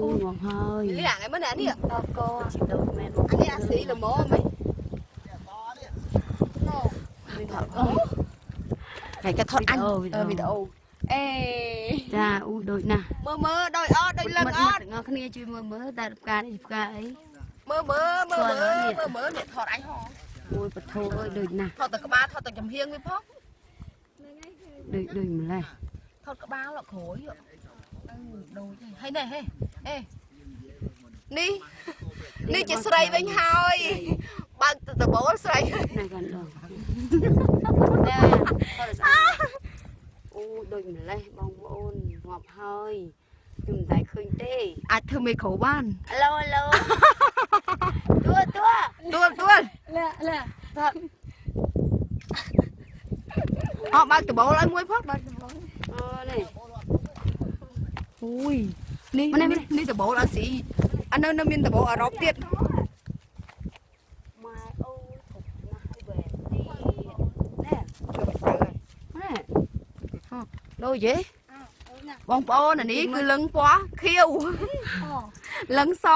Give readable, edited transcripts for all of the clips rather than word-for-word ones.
អូងាប់ហើយ លៀងឯមើលនេះ តកជីដូមែន អានេះអាស៊ីល្មមហីហើយក៏ថតអញវីដេអូអេ ចាអូដូចណាស់ មើលមើលដូចអត់ដូចលឹងអត់ ទាំងអស់គ្នាជួយមើលមើលតែផ្កានេះផ្កាអី មើលមើលមើលមើលមើលមើលអ្នកថតអញហង អូយបធោអើយដូចណាស់ ថតតែក្បាលថតតែចំហៀងវាផង ដូចដូចម្លេះ ថតក្បាលលក់ក្រួយអឺដូចហើយនេះហេអេនេះនេះជាស្រីវិញហើយបើកដបូលស្រី ណាកាន់ដងអូដូចម្លេះបងប្អូនងាប់ហើយខ្ញុំមិនតែឃើញទេ អាចធ្វើមេក្រូបាន អាឡូអាឡូទួទួ ទួទួ លាលា អត់បើកដបូលឲ្យមួយផង បើកដបូល អូនេះ អូយនេះនេះដបូលអាស៊ីអានៅនៅមានដបូលអឺរ៉ុបទៀត ម៉ែអូធំណាស់ហើយវ៉ែទីណែណែ ដូចយេបងប្អូនអានេះគឺលឹងពណ៌ខៀវលឹងស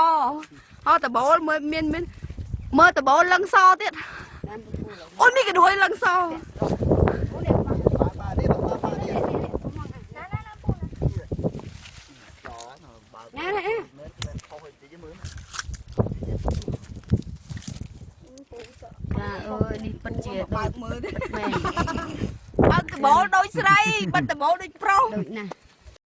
អត់ដបូលមើលមានមានមើលដបូលលឹងសទៀតអូនេះក៏ដួយលឹងស ណែណែចាអើយនេះពិតជា បើកមើល មែន បើកដបូលដូចស្រីបិទដបូលដូចប្រុស ដូចណាស់